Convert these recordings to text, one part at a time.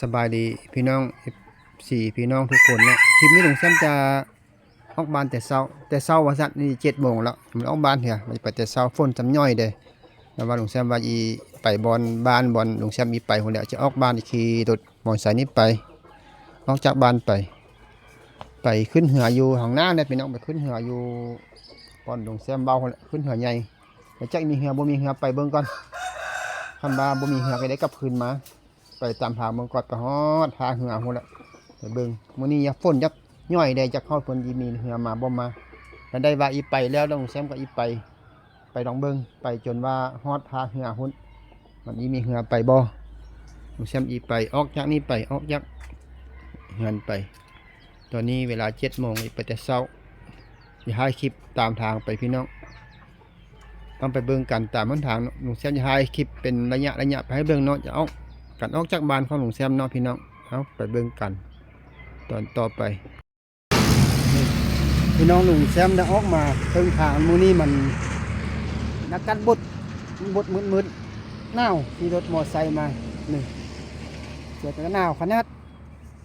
ສະບາຍດີພີ່ນ້ອງ ເອັຟຊີ ພີ່ນ້ອງທຸກຄົນເນາະ. ຄລິບນີ້ລຸງແຊມຈະອອກບ້ານແຕ່ເຊົ້າ ແຕ່ເຊົ້າວ່າຊັ້ນ ນີ້ເຈັດໂມງແລ້ວ ຍັງບໍ່ໄດ້ອອກບ້ານເທື່ອ. ວ່າຈະໄປແຕ່ເຊົ້າ ຝົນຈຳຫຍ້ອຍເດ້ ແຕ່ວ່າລຸງແຊມວ່າອີໄປບ່ອນ ບ້ານບ່ອນລຸງແຊມອີໄປພຸ້ນແຫຼະ. ຈະອອກບ້ານ ຂີ່ລົດມໍໄຊນີ້ໄປ ອອກຈາກບ້ານໄປ ໄປຂຶ້ນເຮືອຢູ່ຂ້າງໜ້າແຫຼະພີ່ນ້ອງ ໄປຂຶ້ນເຮືອຢູ່ບ່ອນລຸງແຊມເວົ້າຫັ້ນແຫຼະ ຂຶ້ນເຮືອໃຫຍ່. ແລ້ວຈັກມີເຮືອບໍ່ມີເຮືອ ໄປເບິ່ງກ່ອນ. ຄັນວ່າບໍ່ມີເຮືອກໍໄດ້ກັບຄືນມາ ໄປຕາມທາງເບິ່ງກ່ອນ ໄປຮອດທ່າເຮືອພຸ້ນແຫຼະ ໄປເບິ່ງ. ມື້ນີ້ຢາກຝົນຢາກຫຍ້ອຍແດ່ ຈັກຮອດເພິ່ນຊິມີເຮືອມາບໍ່ມາ. ຄັນໄດ້ວ່າອີໄປແລ້ວ ລຸງແຊມກໍອີໄປ ໄປລອງເບິ່ງ ໄປຈົນວ່າຮອດທ່າເຮືອພຸ້ນ ມັນອີມີເຮືອໄປບໍ່. ລຸງແຊມອີໄປ ອອກຈາກນີ້ໄປ ອອກຈາກເຮືອນໄປ. ຕອນນີ້ເວລາເຈັດໂມງ ອີໄປແຕ່ເຊົ້າ ຊິຖ່າຍຄລິບຕາມທາງໄປພີ່ນ້ອງ. ຕ້ອງໄປເບິ່ງກັນຕາມຫົນທາງເນາະ. ລຸງແຊມຈະຖ່າຍຄລິບເປັນໄລຍະໄລຍະໄປໃຫ້ເບິ່ງເນາະ ຈະອອກ ການອອກຈາກບ້ານຂອງລຸງແຊມເນາະພີ່ນ້ອງ. ເອົາ ໄປເບິ່ງກັນຕອນຕໍ່ໄປ. ພີ່ນ້ອງ ລຸງແຊມໄດ້ອອກມາເຄິ່ງທາງ. ມື້ນີ້ມັນອາກາດບົດ ມັນບົດມືດໆ ໜາວ ຂີ່ລົດມໍໄຊມານີ້ ເສື້ອກໍໜາວຂະໜາດ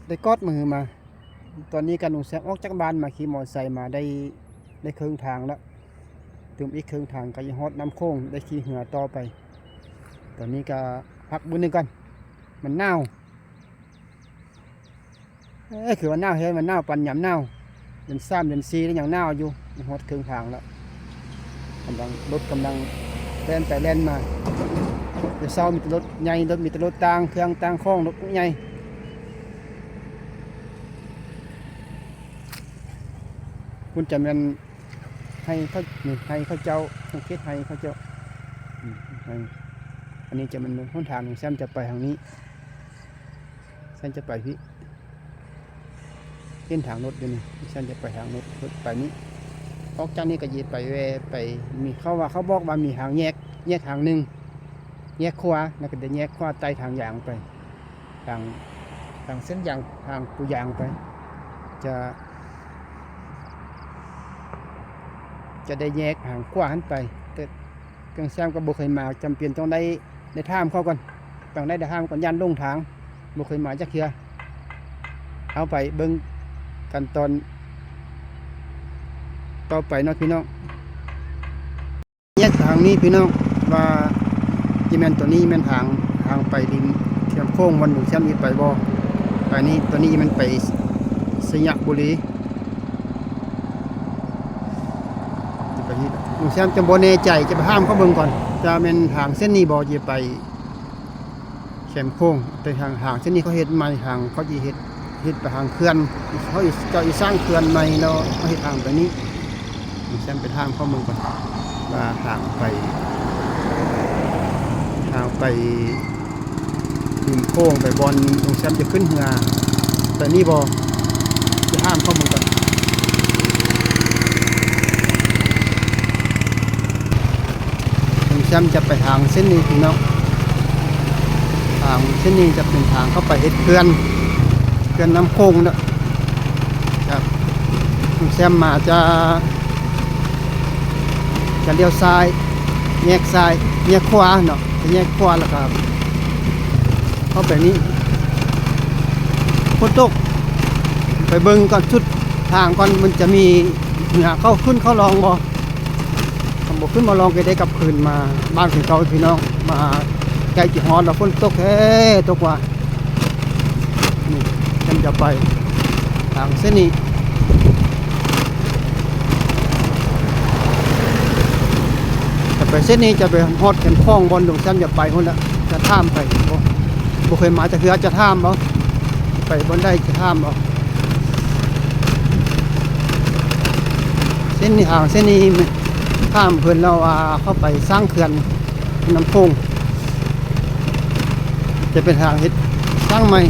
ໄດ້ກອດມືມາ. ຕອນນີ້ກໍລຸງແຊມອອກຈາກບ້ານມາຂີ່ມໍໄຊມາໄດ້ ໄດ້ເຄິ່ງທາງແລ້ວ ຕື່ມອີກເຄິ່ງທາງກໍຈະຮອດນ້ຳໂຂງ ໄດ້ຂີ່ເຮືອຕໍ່ໄປ. ຕອນນີ້ກໍພັກບຶດໜຶ່ງກ່ອນ ມັນໜາວ. ເອີ ຄືວ່າໜາວແຮງ ມັນໜາວປານຍາມໜາວ ເດືອນສາມເດືອນສີ່ແລ້ວຍັງໜາວຢູ່. ຮອດເຄິ່ງທາງແລ້ວ ກຳລັງ ລົດກຳລັງແລ່ນໄປແລ່ນມາ. ແຕ່ເຊົ້າມີແຕ່ລົດໃຫຍ່ ລົດ ມີແຕ່ລົດຕ່າງເຄື່ອງຕ່າງຂອງ ລົດໃຫຍ່. ພຸ້ນຈະແມ່ນໄຮ່ເຂົາ ນີ້ໄຮ່ເຂົາເຈົ້າ ສັງເກດໄຮ່ເຂົາເຈົ້າ. ອືມ ໄຮ່ ອັນນີ້ຈະແມ່ນຫົນທາງ ແຊມຈະໄປທາງນີ້ ແຊມຈະໄປພີ້ ເຫັນທາງລົດຢູ່ນີ້ ແຊມຈະໄປທາງລົດ ລົດໄປນີ້. ອອກຈາກນີ້ກໍຈະໄປແວ່ໄປ ມີ ເຂົາວ່າ ເຂົາບອກວ່າມີທາງແຍກ ແຍກທາງໜຶ່ງ ແຍກຂວາ ແລ້ວກໍໄດ້ແຍກຂວາໃຕ້ທາງຢາງໄປ ທາງ ທາງເສັ້ນຢາງ ທາງປູຢາງໄປ ຈະ ຈະໄດ້ແຍກທາງຂວາຫັ້ນໄປ. ແຕ່ ເຄື່ອງແຊມກໍບໍ່ເຄີຍມາ ຈຳເປັນຕ້ອງໄດ້ ໄດ້ຖາມເຂົາກ່ອນ ຕ້ອງໄດ້ ໄດ້ຖາມກ່ອນ ຢ້ານຫຼົງທາງ ບໍ່ເຄີຍມາຈັກເທື່ອ. ເຮົາໄປເບິ່ງກັນຕອນຕໍ່ໄປເນາະພີ່ນ້ອງ. ແຍກທາງນີ້ພີ່ນ້ອງ ວ່າຈະແມ່ນ ຕົວນີ້ແມ່ນທາງ ທາງໄປລິມແຄມໂຂງບ່ອນລຸງແຊມຊິໄປບໍ່ ໄປນີ້. ຕົວນີ້ຈະແມ່ນໄປໄຊຍະບູລີ ຈະໄປນີ້ ລຸງແຊມຈະບໍ່ແນ່ໃຈ ຈະໄປຖາມເຂົາເບິ່ງກ່ອນ ຈະແມ່ນທາງເສັ້ນນີ້ບໍ່ ຈະໄປແຄມໂຂງ. ແຕ່ທາງ ທາງເສັ້ນນີ້ເຂົາເຮັດໃໝ່ ທາງເຂົາຊິເຮັດ ເຮັດໄປທາງເຂື່ອນ ເຂົາຊິ ເຈົ້າຊິສ້າງເຂື່ອນໃໝ່ແລ້ວເຂົາເຮັດທາງໄປນີ້. ແຊມໄປຖາມເຂົາເບິ່ງກ່ອນວ່າທາງໄປ ທາງໄປ ລິມໂຂງໄປບ່ອນລຸງແຊມຈະຂຶ້ນເຮືອ ໄປນີ້ບໍ່ ຈະຖາມເຂົາເບິ່ງກ່ອນ. ລຸງແຊມຈະໄປທາງເສັ້ນນີ້ພີ່ນ້ອງ ທາງເສັ້ນນີ້ຈະເປັນທາງເຂົ້າໄປເຮັດເຂື່ອນ ເຂື່ອນນ້ຳໂຂງເນາະ. ຈາກລຸງແຊມມາຈະ ຈະລ້ຽວຊ້າຍ ແຍກຊ້າຍ ແຍກຂວາເນາະ ຈະແຍກຂວາແລ້ວກໍເຂົ້າໄປນີ້. ຝົນຕົກ ໄປເບິ່ງກ່ອນ ສຸດທາງກ່ອນ ມັນຈະມີເຮືອເຂົ້າຂຶ້ນເຂົ້າລ່ອງບໍ່. ຄັນບໍ່ຂຶ້ນມາລ່ອງກໍໄດ້ກັບຄືນມາບ້ານຄືເກົ່າພີ່ນ້ອງ. ມາໃກ້ຈະຮອດແລ້ວ ຝົນຕົກແທ້ຕົກວ່າ. ນີ້ ແຊມຈະໄປທາງເສັ້ນນີ້ ຈະໄປເສັ້ນນີ້ ຈະໄປຮອດແຄມຂອງບ່ອນລຸງແຊມຈະໄປພຸ້ນລະ. ຈະຖາມໄປ ບໍ່ ບໍ່ເຄີຍມາຈັກເທື່ອ ຈະຖາມເອົາ ໄປບ່ອນໃດຈະຖາມເອົາ. ເສັ້ນນີ້ ທາງເສັ້ນນີ້ ຖາມເພິ່ນແລ້ວວ່າເຂົ້າໄປສ້າງເຂື່ອນ ນ້ຳໂຂງ ຈະເປັນທາງເຮັດສ້າງໃໝ່.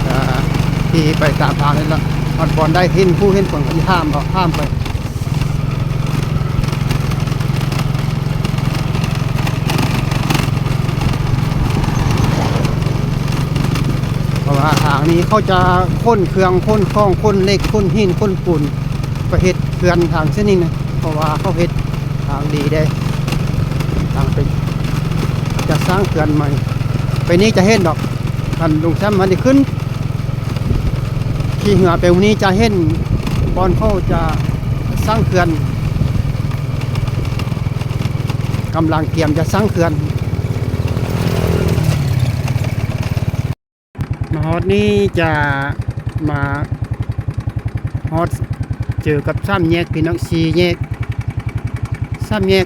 ກະຂີ່ໄປຕາມທາງນີ້ລະ ຮອດບ່ອນໃດເຫັນຜູ້ເຫັນຄົນກໍຊິຖາມເອົາ ຖາມໄປ. ນີ້ເຂົາຈະຂົນເຄື່ອງ ຂົນຂອງ ຂົນເຫຼັກ ຂົນຫີນ ຂົນປູນ ໄປເຮັດເຂື່ອນທາງເສັ້ນນີ້ນະ ເພາະວ່າເຂົາເຮັດທາງດີເດ້ ທາງໄປ ຈະສ້າງເຂື່ອນໃໝ່. ໄປນີ້ຈະເຫັນດອກ ຄັນລຸງແຊມມາໄດ້ຂຶ້ນ ຂີ່ເຮືອໄປມື້ນີ້ຈະເຫັນບ່ອນເຂົາຈະສ້າງເຂື່ອນ ກຳລັງກຽມຈະສ້າງເຂື່ອນ. ມາຮອດນີ້ຈະມາຮອດເຈີກັບສາມແຍກ ພີ່ນ້ອງ ສີ່ແຍກ ສາມແຍກ.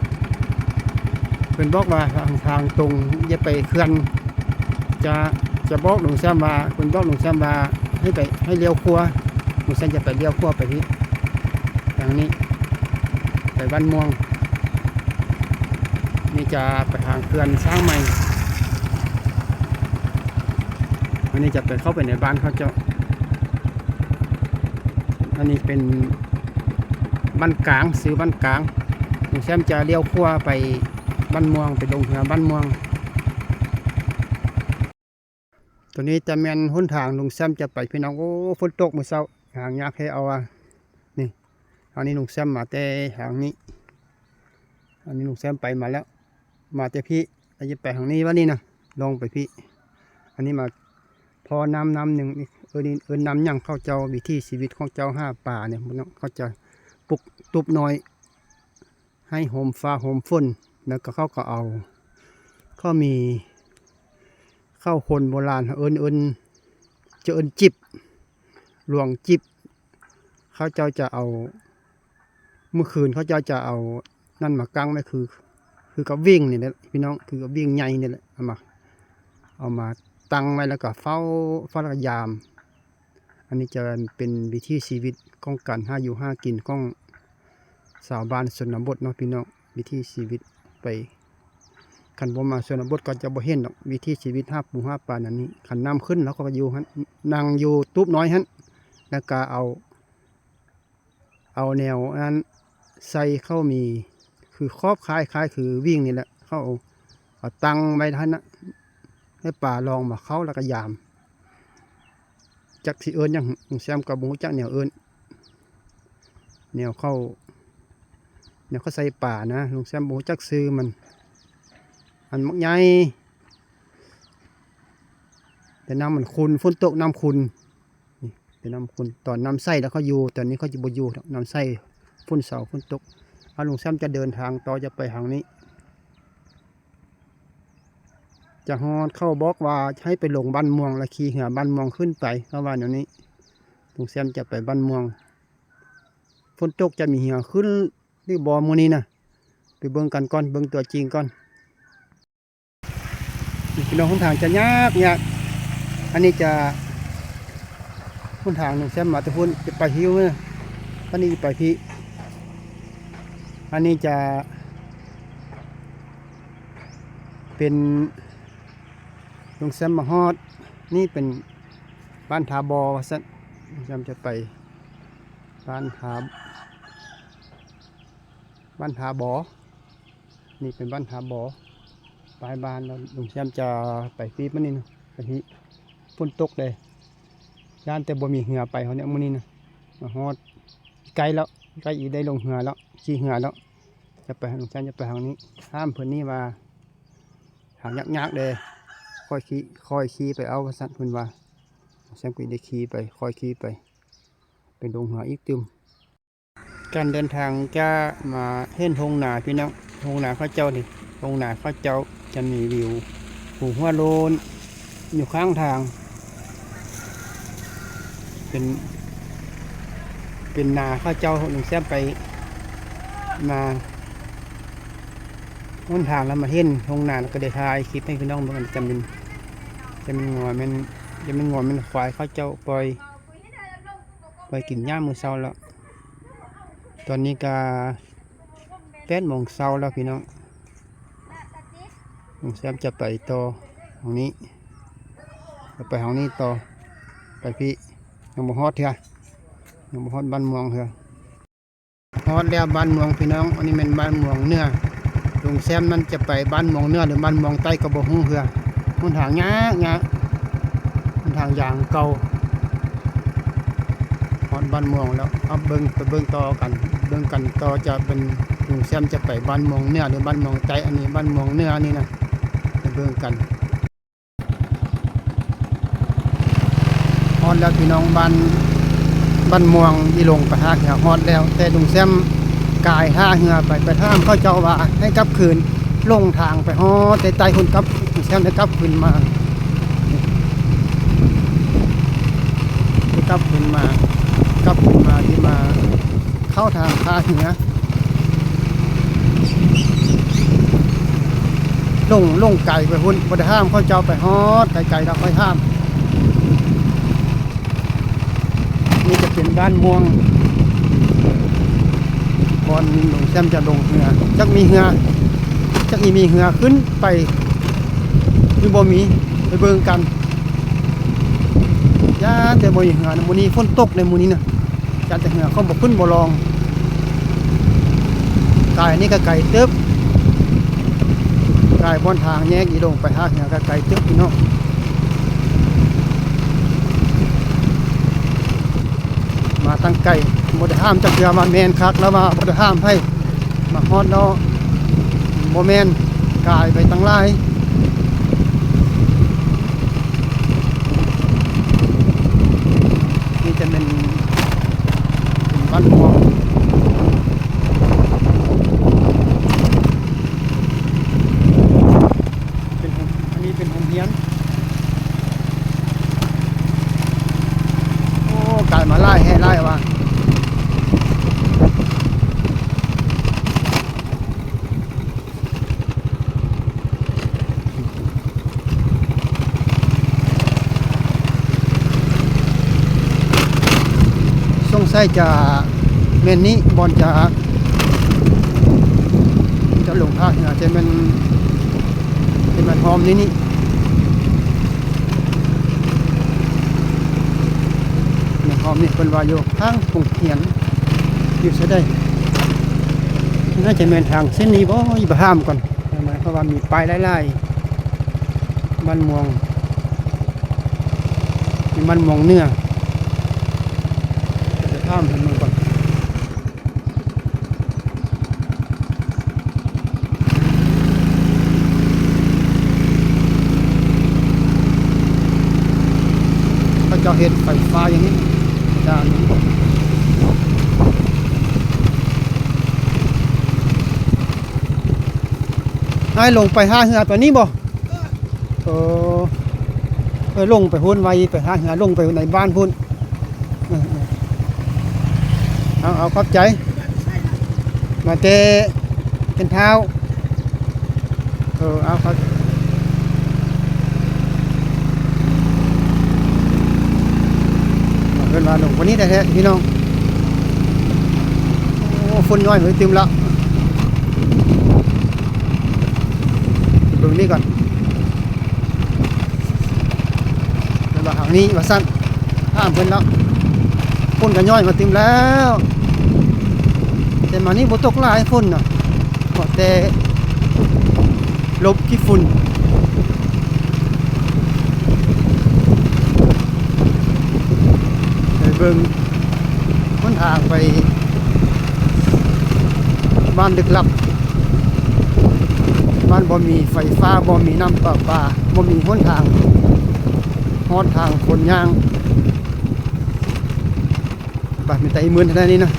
ເພິ່ນບອກວ່າທາງ ທາງຕົງຢ່າໄປເຂື່ອນ ຈະ ຈະບອກລຸງແຊມວ່າ ເພິ່ນບອກລຸງແຊມວ່າໃຫ້ໄປ ໃຫ້ລ້ຽວຂວາ ລຸງແຊມຈະໄປລ້ຽວຂວາໄປພີ້ ທາງນີ້ ໄປບ້ານມ່ວງ ນີ້ຈະໄປທາງເຂື່ອນສ້າງໃໝ່. ອັນນີ້ຈະໄປເຂົ້າໄປໃນບ້ານເຂົາເຈົ້າ. ອັນນີ້ເປັນບ້ານກາງ ຊື່ບ້ານກາງ. ລຸງແຊມຈະລ້ຽວຂວາໄປບ້ານມ່ວງ ໄປລົງເຮືອບ້ານມ່ວງ. ໂຕນີ້ຈະແມ່ນຫົນທາງລຸງແຊມຈະໄປ ພີ່ນ້ອງ. ໂອ້ ຝົນຕົກມື້ເຊົ້າ ຫາງຍາກແທ້ເອົາວ່າ. ນີ້ ອັນນີ້ລຸງແຊມມາແຕ່ທາງນີ້ ອັນນີ້ລຸງແຊມໄປມາແລ້ວ ມາແຕ່ພີ້ ແລ້ວຈະໄປທາງນີ້ວະນີ້ນະ ລົງໄປພີ້. ອັນນີ້ມາພໍ້ນ້ຳ ນ້ຳໜຶ່ງ ເອີ້ນ ເອີ້ນນ້ຳຫຍັງ ເຂົາເຈົ້າ ວິຖີຊີວິດຂອງເຈົ້າຫາປານີ້ ເຂົາຈະປຸກຕູບນ້ອຍ ໃຫ້ໂຮມຟ້າໂຮມຝົນ ແລ້ວກໍເຂົາກໍເອົາ ເຂົາມີ ເຂົາຄົນໂບລານເອີ້ນ ເອີ້ນ ຈະເອີ້ນຈິບ ຫຼວງຈິບ ເຂົາເຈົ້າຈະເອົາ ມື້ຄືນເຂົາເຈົ້າຈະເອົານັ້ນມາກາງໄວ້ ຄື ຄືກັບວິງນີ້ແຫຼະ ພີ່ນ້ອງ ຄືກັບວິງໃຫຍ່ນີ້ແຫຼະ ເອົາມາ ເອົາມາຕັ້ງໄວ້ ແລ້ວກໍເຝົ້າ ເຝົ້າ ແລ້ວກໍຢາມ. ອັນນີ້ຈະເປັນວິຖີຊີວິດຂອງການຫາຢູ່ຫາກິນຂອງຊາວບ້ານຊົນນະບົດເນາະ ພີ່ນ້ອງ. ວິຖີຊີວິດໄປ ຄັນບໍ່ມາຊົນນະບົດກໍຈະບໍ່ເຫັນດອກ ວິຖີຊີວິດຫາປູຫາປາແນວນີ້. ຄັນນ້ຳຂຶ້ນ ເຮົາກໍຢູ່ຫັ້ນ ນັ່ງຢູ່ຕູບນ້ອຍຫັ້ນ ແລ້ວກໍເອົາ ເອົາແນວນັ້ນໃສ່ ເຂົາມີຄືຂອບຄ້າຍ ຄ້າຍຄືວິງນີ້ແຫຼະ ເຂົາເອົາ ເອົາຕັ້ງໄວ້ຫັ້ນນະ ໃຫ້ປາລອງມາເຂົ້າ ແລ້ວກໍຢາມ. ຈັກຊິເອີ້ນຫຍັງ ລຸງແຊມກໍບໍ່ຮູ້ຈັກແນວເອີ້ນ ແນວເຂົາ ແນວເຂົາໃສ່ປານະ ລຸງແຊມບໍ່ຮູ້ຈັກຊື່ມັນ. ອັນບັກໃຫຍ່ ແຕ່ນ້ຳມັນຂຸ່ນ ຝົນຕົກນ້ຳຂຸ່ນ ນີ້ເປັນນ້ຳຂຸ່ນ. ຕອນນ້ຳໃສແລ້ວເຂົາຢູ່ ຕອນນີ້ເຂົາຈະບໍ່ຢູ່ດອກ ນ້ຳໃສ ຝົນເຊົາ ຝົນຕົກ. ອາ ລຸງແຊມຈະເດີນທາງຕໍ່ ຈະໄປທາງນີ້ ຈະຮອດ ເຂົາບອກວ່າໃຫ້ໄປລົງບ້ານມ່ວງ ແລ້ວຂີ່ເຮືອບ້ານມ່ວງຂຶ້ນໄປ ເຂົາວ່າແນວນີ້. ລຸງແຊມຈະໄປບ້ານມ່ວງ ຝົນຕົກຈະມີເຮືອຂຶ້ນຫຼືບໍ່ມື້ນີ້ນະ ໄປເບິ່ງກັນກ່ອນ ເບິ່ງຕົວຈິງກ່ອນ. ພີ່ນ້ອງ ຫົນທາງຈະຍາກ ຍາກ. ອັນນີ້ຈະ ຫົນທາງລຸງແຊມມາແຕ່ພຸ້ນ ຈະໄປຫິ້ວນະ ອັນນີ້ໄປພີ້. ອັນນີ້ຈະເປັນ ລຸງແຊມມາຮອດ ນີ້ເປັນບ້ານທ່າບໍ່ວ່າຊັ້ນ. ລຸງແຊມຈະໄປບ້ານທ່າ ບ້ານທ່າບໍ່ ນີ້ເປັນບ້ານທ່າບໍ່ ປາຍບ້ານ. ແລ້ວລຸງແຊມຈະໄປຟີບມື້ນີ້ນະ ກະຊິຝົນຕົກເດ້ ຢ້ານແຕ່ບໍ່ມີເຮືອໄປເຮົານີ້ມື້ນີ້ນະ. ມາຮອດ ໃກ້ແລ້ວ ໃກ້ອີໄດ້ລົງເຮືອແລ້ວ ຂີ່ເຮືອແລ້ວ. ຈະໄປ ລຸງແຊມຈະໄປທາງນີ້ ຖາມເພິ່ນນີ້ວ່າ ທາງຍາກໆເດ້ ຄ່ອຍຂີ່ ຄ່ອຍຂີ່ໄປເອົາວ່າຊັ້ນ ເພິ່ນວ່າ. ແຊມກໍໄດ້ຂີ່ໄປ ຄ່ອຍຂີ່ໄປ ໄປລົງເຮືອອີກຕື່ມ. ການເດີນທາງຈະມາເຫັນທົ່ງນາພີ່ນ້ອງ ທົ່ງນາເຂົາເຈົ້ານີ້ ທົ່ງນາເຂົາເຈົ້າຈະມີວິວພູຫົວໂລ້ນຢູ່ຂ້າງທາງ ເປັນ ເປັນນາເຂົາເຈົ້າ. ລຸງແຊມໄປມາຫົນທາງແລ້ວມາເຫັນທົ່ງນາ ແລ້ວກໍໄດ້ຖ່າຍຄລິບໃຫ້ພີ່ນ້ອງເບິ່ງ. ອັນນີ້ຈະແມ່ນ ຈະແມ່ນງົວແມ່ນ ຈະແມ່ນງົວແມ່ນຄວາຍເຂົາເຈົ້າປ່ອຍ ໄປກິນຫຍ້າມື້ເຊົ້າແລ້ວ. ຕອນນີ້ກະແປດໂມງເຊົ້າແລ້ວພີ່ນ້ອງ. ລຸງແຊມຈະໄປຕໍ່ທາງນີ້ ຈະໄປທາງນີ້ຕໍ່ ໄປພີ້ ຍັງບໍ່ຮອດເທື່ອ ຍັງບໍ່ຮອດບ້ານມ່ວງເທື່ອ. ຮອດແລ້ວບ້ານມ່ວງພີ່ນ້ອງ ອັນນີ້ແມ່ນບ້ານມ່ວງເໜືອ. ລຸງແຊມນັ້ນຈະໄປບ້ານມ່ວງເໜືອ ຫຼື ບ້ານມ່ວງໃຕ້ກໍບໍ່ຮູ້ເທື່ອ. ຫົນທາງຍາກ ຍາກ ຫົນທາງຢາງເກົ່າ ຮອດບ້ານມ່ວງແລ້ວ ເອົາເບິ່ງ ໄປເບິ່ງຕໍ່ກັນ ເບິ່ງກັນຕໍ່ ຈະເປັນ ລຸງແຊມຈະໄປບ້ານມ່ວງເໜືອ ຫຼື ບ້ານມ່ວງໃຕ້ ອັນນີ້ບ້ານມ່ວງເໜືອນີ້ນະ ໄປເບິ່ງກັນ. ຮອດແລ້ວພີ່ນ້ອງ ບ້ານ ບ້ານມ່ວງ ອີ່ຫຼົງປາກເຮືອ ຮອດແລ້ວ ແຕ່ລຸງແຊມກາຍທ່າເຮືອໄປ ໄປຖາມເຂົາເຈົ້າວ່າໃຫ້ກັບຄືນ ຫຼົງທາງໄປຮອດແຕ່ໃຕ້ພຸ້ນ ກັບ ລຸງແຊມໄດ້ກັບຄືນມາ ໄດ້ກັບຄືນມາ ກັບຄືນມາທີ່ມາ ເຂົ້າທາງທ່າເຮືອ ລົງ ລົງໄກໄປພຸ້ນ ບໍ່ໄດ້ຖາມເຂົາເຈົ້າ ໄປຮອດໄກໆ ແລ້ວຄ່ອຍຖາມ. ນີ້ຈະເປັນບ້ານມ່ວງ ບ່ອນລຸງແຊມຈະລົງເຮືອ ຈັກມີເຮືອ ຈັກອີ່ມີເຮືອຂຶ້ນໄປ ຫຼືບໍ່ມີ ໄປເບິ່ງກັນ. ຢ້ານແຕ່ບໍ່ມີເຮືອນະ ມື້ນີ້ຝົນຕົກເດ້ມື້ນີ້ນະ. ຢ້ານແຕ່ເຮືອເຂົາບໍ່ຂຶ້ນບໍ່ລ່ອງ. ກາຍນີ້ກໍໄກເຕີບ ກາຍບ່ອນທາງແຍກອີ່ຫຼົງໄປທ່າເຮືອກໍໄກເຕີບພີ່ນ້ອງ. ມາຕັ້ງໄກ ບໍ່ໄດ້ຖາມຈັກເທື່ອວ່າແມ່ນຄັກ ແລ້ວວ່າບໍ່ໄດ້ຖາມໃຜ ມາຮອດເນາະ ບໍ່ແມ່ນ ກາຍໄປຕັ້ງຫຼາຍ. ນີ້ຈະແມ່ນ ເປັນບ້ານມ່ວງ ເປັນໂຮງ ອັນນີ້ເປັນໂຮງຮຽນ. ໂອ້ ກາຍມາຫຼາຍແຮະ ຫຼາຍວ່າ. ສົງໄສຈະແມ່ນນີ້ ບ່ອນຈະ ຈະລົງທ່າເຮືອ ຈະແມ່ນ ຈະແມ່ນຮ່ອມນີ້ນີ້ ແມ່ນຮ່ອມນີ້ ເພິ່ນວ່າຢູ່ຂ້າງໂຮງຮຽນ ຢູ່ໃສໃດ ໜ້າຈະແມ່ນທາງເສັ້ນນີ້ບໍ່ ໄປຖາມກ່ອນ. ແມ່ນ ເພາະວ່າມີປ້າຍຫຼາຍໆ ບ້ານມ່ວງ ເປັນບ້ານມ່ວງເໜືອ ໄປຖາມເພິ່ນເບິ່ງກ່ອນ. ເຂົາເຈົ້າເຮັດໄຟຟ້າຢ່າງນີ້ ອາຈານ ອ້າຍ ລົງໄປທ່າເຮືອໄປນີ້ບໍ່? ເອີ ເອີ ລົງໄປພຸ້ນ ໄວໄປທ່າເຮືອ ລົງໄປໃນບ້ານພຸ້ນ. ເອີ ເອີ ເອົາ ເອົາ ຂອບໃຈ ມາແຕ່ເປັນທ້າວ. ເອີ ເອົາ ເຂົາ ເພິ່ນວ່າລົງກວ່ານີ້ແທ້ໆ ພີ່ນ້ອງ. ໂອ້ ຝົນຍ້ອຍຫືອຕື່ມລະ ເບິ່ງນີ້ກ່ອນ. ເພິ່ນວ່າທາງນີ້ວ່າຊັ້ນ ຖາມເພິ່ນເນາະ ຝົນກໍຍ້ອຍມາຕື່ມແລ້ວ ແຕ່ມານີ້ບໍ່ຕົກຫຼາຍຝົນນະ ພໍແຕ່ລົບຂີ້ຝຸ່ນ. ໄປເບິ່ງຫົນທາງໄປບ້ານລຶກລັບ ບ້ານບໍ່ມີໄຟຟ້າ ບໍ່ມີນ້ຳປະປາ ບໍ່ມີຫົນທາງ ຮອດທາງຄົນຍ່າງ. ບາດມີແຕ່ອີ່ໝື່ນເທົ່ານັ້ນນີ້ນະ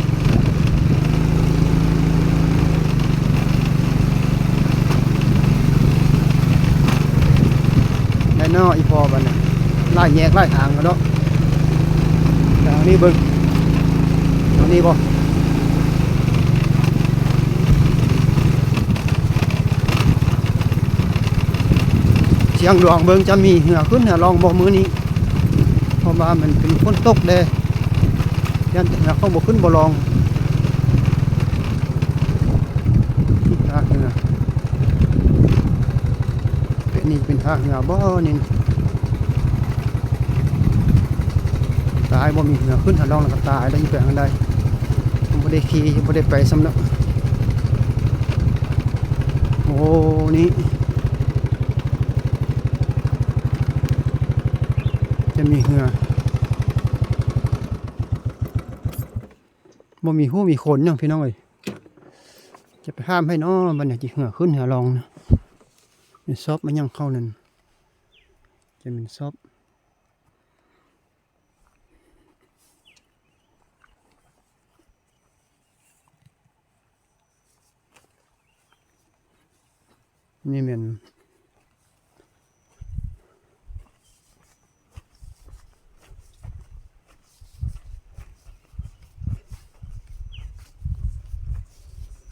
ໄດ້ເນາະ ອີ່ພໍ່ບາດນີ້ ຫຼາຍແຍກຫຼາຍທາງເນາະ. ທາງນີ້ເບິ່ງ ທາງນີ້ບໍ່? ຊຽງດວງເບິ່ງຈະມີເຮືອຂຶ້ນເຮືອລ່ອງບໍ່ມື້ນີ້ ເພາະວ່າມັນເປັນຝົນຕົກແດ່ ຢ້ານເຮືອເຂົາບໍ່ຂຶ້ນບໍ່ລ່ອງ. ທ່າເຮືອ ເປັນ ນີ້ເປັນທ່າເຮືອບໍ່ນີ້? ຕາຍ ບໍ່ມີເຮືອຂຶ້ນຫາລ່ອງແລ້ວກໍຕາຍແລ້ວ ຊິໄປທາງໃດ? ບໍ່ໄດ້ຂີ່ ບໍ່ໄດ້ໄປຊ້ຳເນາະ. ໂອ້ ນີ້ ຈະມີເຮືອ. ບໍ່ມີຮູ້ມີຄົນຫຍັງພີ່ນ້ອງເອີຍ. ຈະໄປຫ້າມໃຜນໍ ບັດນີ້ຊິເຮືອຂຶ້ນເຮືອລົງນະ. ແມ່ນຊອບມາຫຍັງເຂົານັ້ນ ຈະແມ່ນຊອບ. ນີ້ແມ່ນ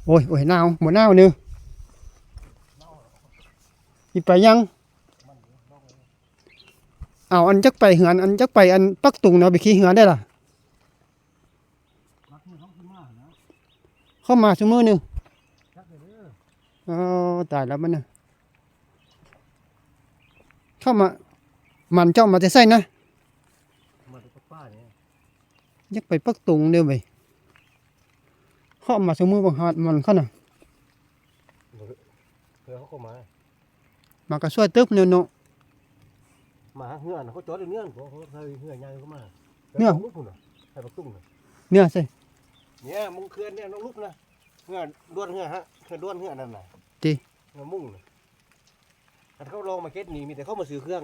ໂອ້ຍ ໂອ້ຍ ໜາວ ບໍ່ໜາວນີ້ ຊິໄປຫຍັງ? ເອົາ ອັນຈັກໄປເຮືອນ ອັນຈັກໄປອັນປັກຕຸງນະ ໄປຂີ່ເຮືອໄດ້ລະ. ເຂົ້າມາຊຸມື້ໜຶ່ງ. ອໍ ຕາຍແລ້ວບັດນີ້ ເຂົ້າມາ ມັນເຈົ້າມາແຕ່ໃສນະ? ມາແຕ່ປາກປ່ານີ້. ຢາກໄປປັກຕຸງເດີເວີຍ. ເຂົ້າມາຊຸມື້ບັກຫາດມັນເຂົານະ. ເອີ ເຂົາເຂົ້າມາ. ມັນກໍຊ່ວຍເຕີບແລ້ວເນາະ. ມາຫາເຮືອນະ ເຂົາຈອດຢູ່ເຮືອນ ເຂົາໃສ່ເຮືອໃຫຍ່ເຂົ້າມາ. ເຮືອ ໃສ່ບັກຕຸງນະ ໃສ່ບັກຕຸງນະ. ເຮືອໃສ? ເຮືອມຸງເຂື່ອນນີ້ ນ້ອງລຸກນະ. ເຮືອດ່ວນ ເຮືອຫະ ເຮືອດ່ວນ ເຮືອນັ້ນນະ. ຕິ ເຮືອມຸງນະ. ອັນເຂົາລອງມາເກັດນີ້ ມີແຕ່ເຂົາມາຊື້ເຄື່ອງ.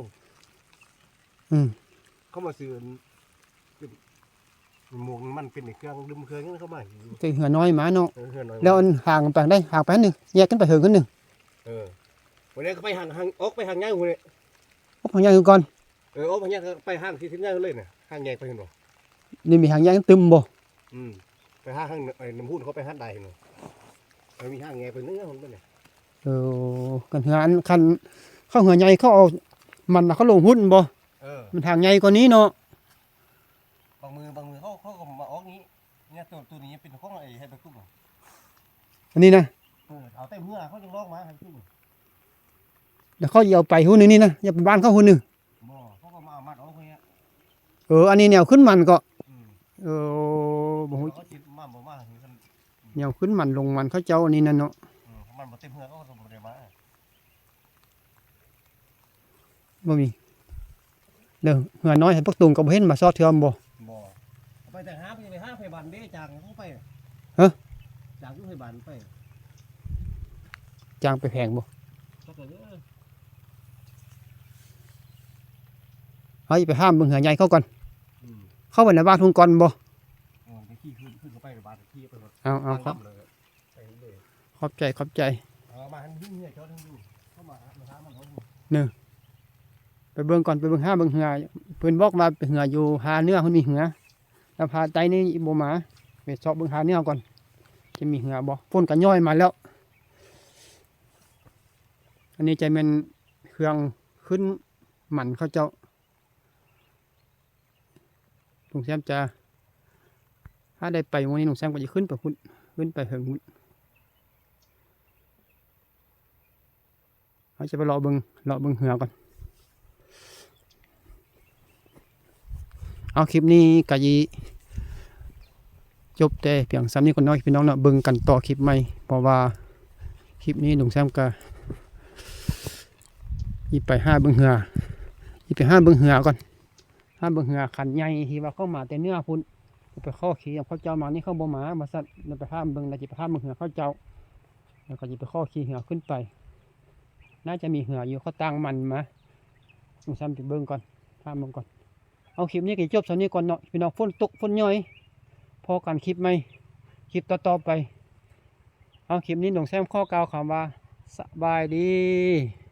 ອືມ ເຂົາມາຊື້ອັນ ໝວກມັນເປັນເຄື່ອງດື່ມເຄື່ອງຫຍັງເຂົາມາຢູ່. ແຕ່ເຮືອນ້ອຍມາເນາະ. ເອີ ເຮືອນ້ອຍ. ແລ້ວອັນຫາງໄປໄດ້ ຫາງໄປຫັ້ນໜຶ່ງ ແຍກກັນໄປເຫິງຫັ້ນໜຶ່ງ. ເອີ ວັນນີ້ກໍໄປຫາງ ຫາງ ອອກໄປຫາງໃຫຍ່ພຸ້ນແຫຼະ. ອອກໄປຫາງໃຫຍ່ກ່ອນ. ເອີ ອອກໄປຫາງໃຫຍ່ ໄປຫາງທີ່ ທີ່ໃຫຍ່ເລີຍນະ ຫາງແຍກໄປຫັ້ນບໍ່? ນີ້ມີຫາງແຍກຕື່ມບໍ່? ອືມ ໄປຫາຫາງ ໄອ້ນ້ຳພຸ້ນເຂົາໄປຫາໄດ້ເນາະ. ເອີ ມີຫາງແຍກໄປເນີພຸ້ນບັດນີ້. ເອີ ຄັນເຮືອ ອັນ ຄັນເຂົາເຮືອໃຫຍ່ເຂົາເອົາມັນ ເຂົາລົງພຸ້ນບໍ່? ເອີ ມັນຫາງໃຫຍ່ກວ່ານີ້ເນາະ. ບາງມື້ ບາງມື້ເຂົາ ເຂົາກໍມາອອກນີ້ ນີ້ ໂຕ ໂຕນີ້ຍັງເປັນຂອງໄອ້ ໄອ້ບັກຕຸກ. ອັນນີ້ນະ? ເອີ ເອົາແຕ່ເຮືອເຂົາຍັງລອກມາໃຫ້ບັກຕຸກ. ແລ້ວເຂົາຊິເອົາໄປຫຸ້ນໜຶ່ງນີ້ນະ ຢ່າໄປບ້ານເຂົາຫຸ້ນໜຶ່ງ. ບໍ່ ເຂົາກໍມາເອົາມັດອອກເລີຍ. ເອີ ອັນນີ້ແນວຂຶ້ນມັນເກາະ. ອືມ ເອີ ບໍ່ຮູ້ ເຂົາຊິມາບໍ່ມາຄືກັນ. ແນວຂຶ້ນມັນລົງມັນເຂົາເຈົ້າອັນນີ້ນັ້ນເນາະ. ອືມ ມັນບໍ່ເຕັມເຮືອເຂົາກໍບໍ່ໄດ້ມາ. ບໍ່ມີເດີ ເຮືອນ້ອຍໃຫ້ພວກຕຸງກໍບໍ່ເຫັນມາຊອດເທື່ອແມ່ນບໍ່? ບໍ່ ໄປແຕ່ຫາ ໄປຫາໄຜບ້ານເດ້ ຈາງເຂົາໄປ. ຮະ? ຈາງຢູ່ໄຜບ້ານໄປ. ຈ້າງໄປແພງບໍ່? ຈັກແລ້ວເດີ ເຮົາຊິໄປຫ້າມເບິ່ງເຮືອໃຫຍ່ເຂົາກ່ອນ. ອືມ ເຂົ້າໄປໃນບ້ານພຸ້ນກ່ອນບໍ່? ເອີ ໄປຂີ່ຂຶ້ນ ຂຶ້ນເຂົ້າໄປໃນບ້ານ ຂີ່ໄປ ເອົາ ເອົາ ເຂົ້າ ໄປເລີຍ. ຂອບໃຈ ຂອບໃຈ. ເອົາມາ ເຮືອຈອດຢູ່ ເຂົ້າມາ ມາຫາມັນເອົາຢູ່. ເນີ ໄປເບິ່ງກ່ອນ ໄປເບິ່ງ ຫາເບິ່ງເຮືອ. ເພິ່ນບອກວ່າໄປເຮືອຢູ່ທ່າເໜືອ ເພິ່ນມີເຮືອ ແລ້ວທ່າໃຕ້ນີ້ບໍ່ມາ. ໄປຊອກເບິ່ງທ່າເໜືອກ່ອນ ຈະມີເຮືອບໍ່. ຝົນກໍຍ້ອຍມາແລ້ວ. ອັນນີ້ຈະແມ່ນເຄື່ອງຂຶ້ນມັນເຂົາເຈົ້າ. ລຸງແຊມຈະ ຖ້າໄດ້ໄປມື້ນີ້ ລຸງແຊມກໍຈະຂຶ້ນໄປພຸ້ນ ຂຶ້ນໄປເທິງພຸ້ນ. ເຮົາຈະໄປເລາະເບິ່ງ ເລາະເບິ່ງເຮືອກ່ອນ. ເອົາ ຄລິບນີ້ກໍຊິຈົບແຕ່ພຽງສ່ຳນີ້ກ່ອນເນາະ ພີ່ນ້ອງເນາະ. ເບິ່ງກັນຕໍ່ຄລິບໃໝ່ ເພາະວ່າຄລິບນີ້ລຸງແຊມກໍຊິໄປຫາເບິ່ງເຮືອ ຊິໄປຫາເບິ່ງເຮືອກ່ອນ. ຫາເບິ່ງເຮືອຄັນໃຫຍ່ທີ່ວ່າເຂົາມາແຕ່ເໜືອພຸ້ນ ໄປຂໍຂີ່ນຳເຂົາເຈົ້າມານີ້ ເຂົາບໍ່ມາວ່າຊັ້ນ. ແລ້ວໄປຫາເບິ່ງ ແລ້ວຊິໄປຫາເບິ່ງເຮືອເຂົາເຈົ້າ ແລ້ວກໍຊິໄປຂໍຂີ່ເຮືອຂຶ້ນໄປ. ໜ້າຈະມີເຮືອຢູ່ ເຂົາຕ່າງມັນມາ. ລຸງແຊມໄປເບິ່ງກ່ອນ ຫາເບິ່ງກ່ອນ. ເອົາ ຄລິບນີ້ກໍຈົບສ່ຳນີ້ກ່ອນເນາະ ພີ່ນ້ອງ. ຝົນຕົກ ຝົນຍ້ອຍ. ພໍ້ກັນຄລິບໃໝ່ ຄລິບຕໍ່ໆໄປ. ເອົາ ຄລິບນີ້ລຸງແຊມຂໍກ່າວຄຳວ່າ ສະບາຍດີ.